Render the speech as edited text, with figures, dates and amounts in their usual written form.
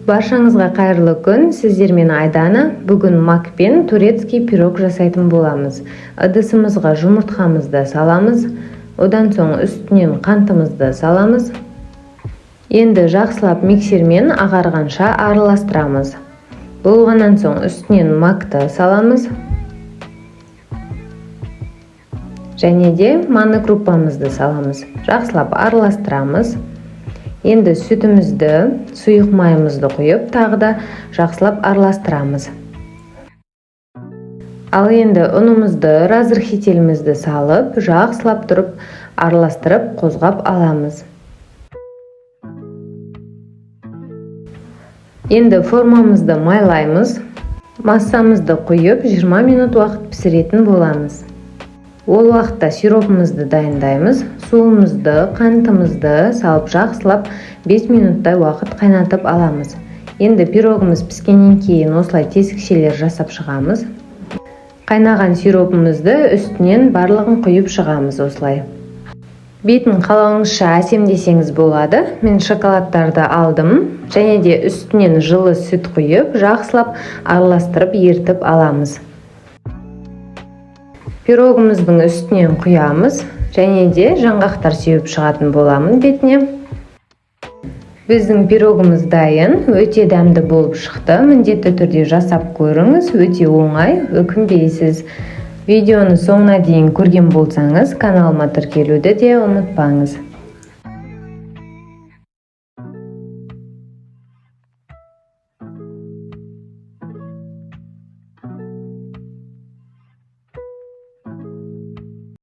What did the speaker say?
Баршаңызға қайырлы күн, сіздермен Айдана. Бүгін макпен турецкий пирог жасайтын боламыз. Ыдысымызға жұмыртқамызды саламыз, одан соң үстінен қантымызды саламыз. Енді жақсылап миксермен ағарғанша араластырамыз. Болғаннан соң үстінен макты саламыз. Және де манный крупамызды саламыз. Жақсылап араластырамыз. Енді сүтімізді, сұйық майымызды құйып, тағы да жақсылап араластырамыз. Ал енді ұнымызды, разрыхителімізді салып, жақсылап тұрып араластырып, қозғап аламыз. Енді формамызды майлаймыз. Массамызды құйып, 20 минут уақыт пісіретін боламыз. Ол уақытта сиропымызды дайындаймыз. Суымызды, қантымызды салып жақсылап 5 минуттай уақыт қайнатып аламыз. Енді пирогымыз піскеннен кейін осылай тесікшелер жасап шығамыз. Қайнаған сиропымызды үстінен барлығын құйып шығамыз осылай. Бетін қалауыңызша әсемдесеңіз болады. Мен шоколадтарды алдым. Және де үстінен жылы сүт құйып, жақсылап араластырып ертіп аламыз. Пирогымыздың үстінен құямыз және де жаңғақтар сеуіп шығатын боламын бетіне. Біздің пирогымыз дайын, өте дәмді болып шықты. Міндетті түрде жасап көріңіз, өте оңай, өкінбейсіз. Видеоны соңына дейін көрген болсаңыз, каналыма тіркелуді де ұмытпаңыз.